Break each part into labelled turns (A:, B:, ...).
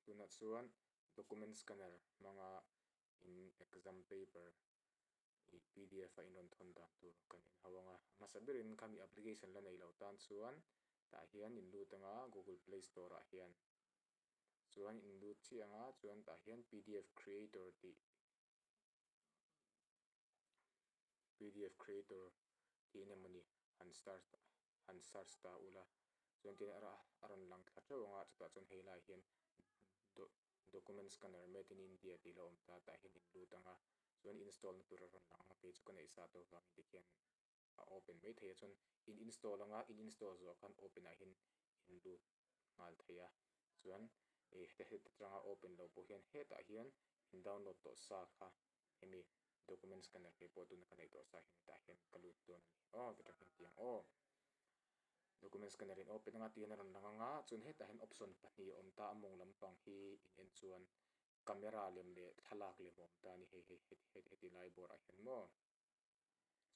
A: Tunah chuan document scanner hmanga in exam paper ih pdf a inrawn thawn dan tur kan en ho ang a. A hmasa berin khami application la nei lo tan chuan tah hian in lut anga google play store ah hian chuan in lut chiah ang a chuan tah hian pdf creator tih pdf creator tih eng emawni han start han search ta ula chuan tin a rawn lang thla teuh ang a chutah chuan hei lai hian document scanner made in India tih lo awm ta tah hian in lut ang a chuan install na tur a rawn lang ang a kei chu ka neih sa tawh vangin tikhian a open mai thei a chuan in install ang a in install zawh khan open ah hian in lut nghal thei a chuan ih heta atanga open loh pawh hian hetah hian in download tawh sa kha hemi document scanner kei pawh tuna ka neih tawh sa hian hetah hian ka lut dawn a ni aw ti tang hian ti ang aw document scanner in open anga tiin a rawn lang anga chuan hetah hian option pahnih a awm ta a mawng lampang hi in en chuan camera lem leh thlalak lem a awm ta a ni hei hei heti lai bawrah hian maw.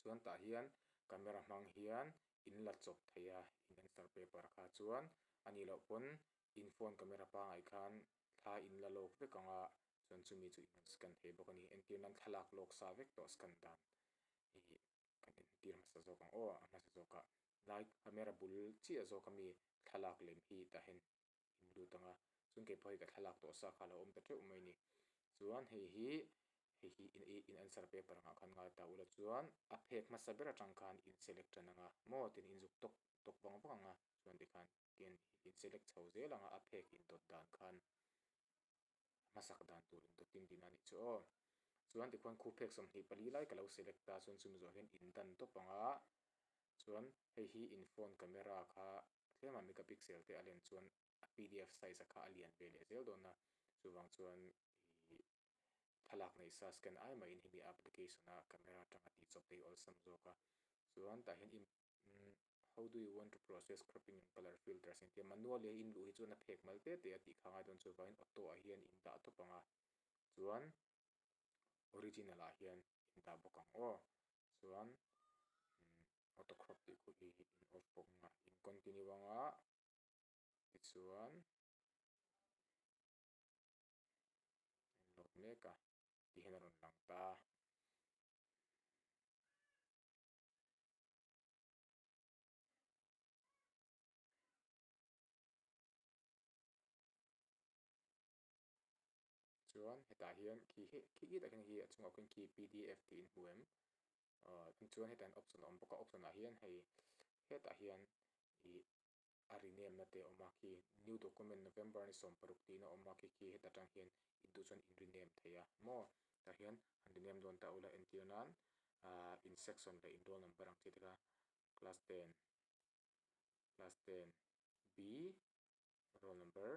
A: Chuan tah hian camera hmang hian in la chawp thei a, in answer paper kha chuan a nih loh pawn in phone camera pangai khan thla in la lawk vek ang a, chuan chumi chu in rawn scan thei bawk a ni. Entir nan thlalak lawk sa vek tawh scan dan ih kan entir hmasa zawk ang aw, a hmasa zawkah lai camera bul chiah zawk ami thlalak lem hi tah hian in lut ang a chuan kei pawh hei ka thlalak tawh sa kha a lo awm ta teuh mai a ni chuan hei hi hei hi in in answer paper angah khan ngai ta ula chuan a phek hmasa ber atang khan in select tan ang a maw tin in zuk tawk tawk vang vang ang a chuan tikhan tin in select chho zel ang a a phek in dawt dan khan a hmasak dan tur in dawt in din a nih chu aw chuan tikhuan khu phek 24 lai ka lo select ta chuan chumi zawh hian in dan tawp ang a chuan hei hi in phone camera kha Tlema megapixel te a len chuan a pdf size a kha a lian ve leh zel dawn a, chuvang chuan ih thlalak neih sa scan ai maiin hemi application a camera atanga tih chawp te hi awlsam zawk a, chuan tah hian how do you want to process cropping and color filters engtia manual leh in luh hi chuan a phek mal te te a tih kha ngai dawn chuvangin auto ah hian in dah tawp ang a, chuan original ah hian in dah bawk ang aw, chuan auto crop tih khu hi in off bawk ang a in continue ang a tichuan in load mek a ti hian a rawn lang ta. Chuan hetah hian khi khi khi tak hian khi a chungah khian khi pdf tih in hmu em aw chuan hetah hian option a awm bawk a option ah hian hei hetah hian ih a rename na te a awm a khi new document November ni 16 tiin a awm a khi khi heta tang hian in duh chuan in rename thei a maw tah hian han rename dawn ta ula entir nan ah in section leh in roll number ang chi te kha class ten class ten B roll number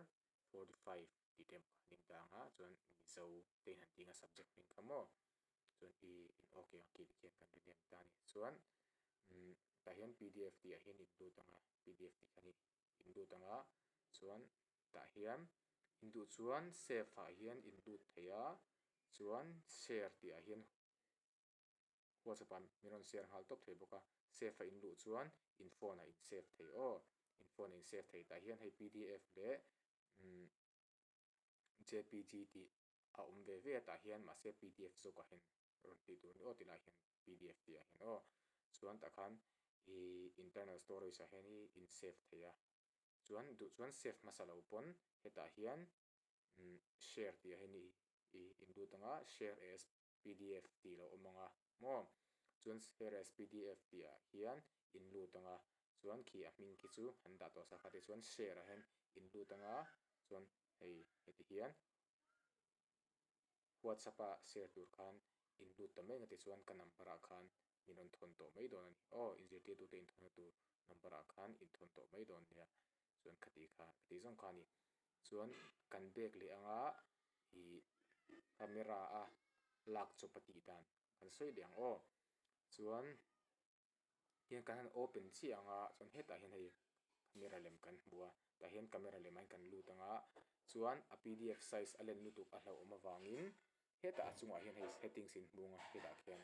A: 45 tih te an indah ang a chuan Mizo te in han tih ang a subject hming kha maw chuan i in okay ang khi tikhian kan rename ta a ni chuan umm tah hian pdf tih ah hian in lut ang a pdf tih kha ni in lut ang a chuan tah hian in duh chuan save ah hian in lut thei a chuan share tih ah hian WhatsApp ah min rawn share nghal tawp thei bawk a, save a in luh chuan in phone ah in save thei aw, in phone ah in save thei tah hian hei pdf leh umm jpg tih a awm ve ve a tah hian mahse pdf zawk ah hian rawn tih tur a ni aw ti lai hian pdf tih ah hian aw chuan tah khan ih internal storage ah hian in save thei a chuan duh chuan save hmasa lo pawn hetah hian umm share tih ah hian ih in lut ang a share as pdf tih lo awm ang a maw chuan share as pdf tih ah hian in lut ang a chuan khi a hming khi chu an dah tawh sa kha tichuan share ah hian in lut ang a chuan hei heti hian whatsapp ah share tur khan in lut ta mai ang a tichuan ka number ah khan min rawn thawn tawh mai dawn a ni aw inzirtirtute inthawnna tur number ah khan in thawn tawh mai dawn nia chuan khati kha khati zawng kha a ni chuan kan bag leh anga ih camera a lak chawp a tih dan kan sawi leh ang aw chuan hian kan han open chiah ang a chuan hetah hian hei camera lem kan hmu a tah hian camera lem ah hian kan lut ang a chuan a pdf size a len lutuk a hlauhawm avangin hetah a chungah hian hei settings in hmung a hetah khian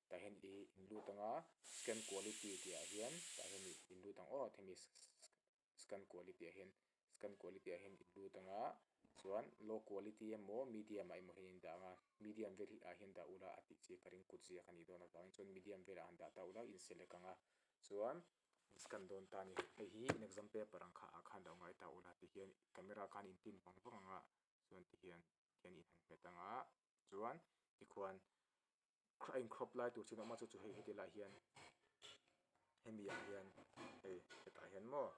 A: tah hian ih in lut ang a scan quality tih ah hian tah hian ih in lut ang aw hemi scan quality ah hian scan quality ah hian in lut ang a. Chuan low quality emaw medium ah emaw hian in dah ang a, medium vel hi ah hian dah ula a tih chi ka ring kut ziak a nih dawn avangin chuan medium velah han dah ta ula in select ang a, chuan in scan dawn ta a ni. Hei hi in exam paper ang kha ah khan lo ngai ta ula ti hian camera khan in tin vang vang ang a, chuan ti hian hian in han hmet ang a, chuan tikhuan a in crop lai tur chin a awm a chu chu hei heti lai hian hemi ah hian hei hetah hian maw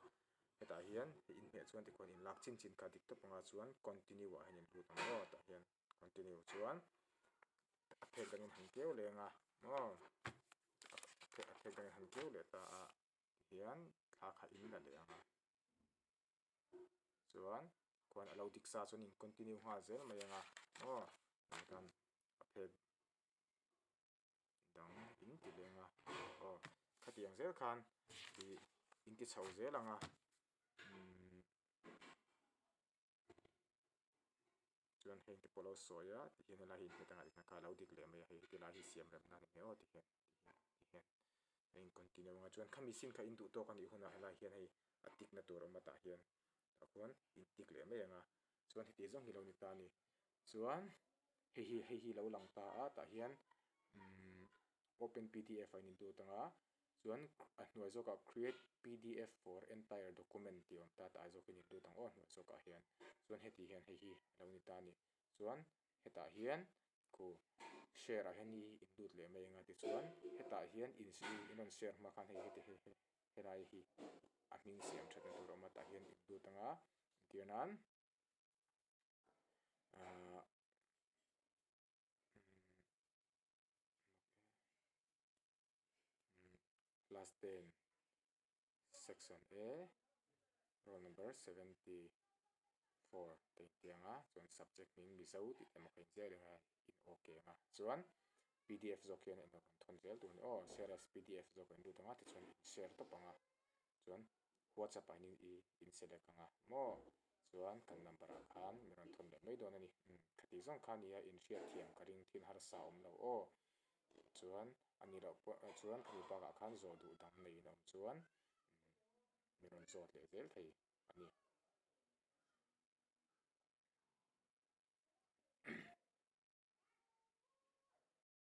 A: hetah hian hei in hmeh chuan tikhuan in lak chin chin kha dik tawp anga chuan continue ah hian in lut ang maw tah hian continue chuan a phek dangin han keu leng a maw a phek dangin han keu leh ta a tihian thla kha in la leh ang a chuan khuan a lo dik sa chuan in continue nghal zel mai ang a maw tan a phek dang in ti leng a aw khatiang zel khan ih in ti chho zel ang a umm chuan heng te pawh a lo sawi a tihian helai hi inhmet anga inhna kha a lo dik leh mai a hei heti lai hi siam remna a ni mai aw tihian tihian tihian a in continue ang a chuan khami sin kha in duh tawk a nih hunah helai hian hei a tik na tur awm a tah hian tah khuan in tik leh mai ang a chuan heti zawng hi lo ni ta a ni chuan hei hi hei hi lo lang ta a tah hian umm open pdf a in intu tang a chuan a hnuai zawkah create pdf for entire document tih a awm ta tah zawkin in lut ang aw a hnuai zawkah hian chuan heti hian hei hi a lo ni ta a ni chuan hetah hian khu share ah hian i in lut leh mai anga tichuan hetah hian in in rawn share hma khan hei heti hei hei helai hi a hming siam thatna tur a awm a tah hian in lut anga entir nan ahh Class 10 section A roll number 74 te intiang a chuan subject hming Mizo tih te emaw kha inziak leh a in ok ang a chuan pdf zawk hian in rawn thawn zel tur a ni aw share as pdf zawk a in lut ang a tichuan in share tawp ang a chuan whatsapp ah hian i in select ang a maw chuan kan number ah khan min rawn thawn leh mai dawn a ni umm khati zawng kha nia in hriatthiam ka ring thil harsa awm lo aw chuan a ni loh pawh chuan khami bakah khan zawh duh dang neiin a awm chuan umm min rawn zawt leh zel thei a ni.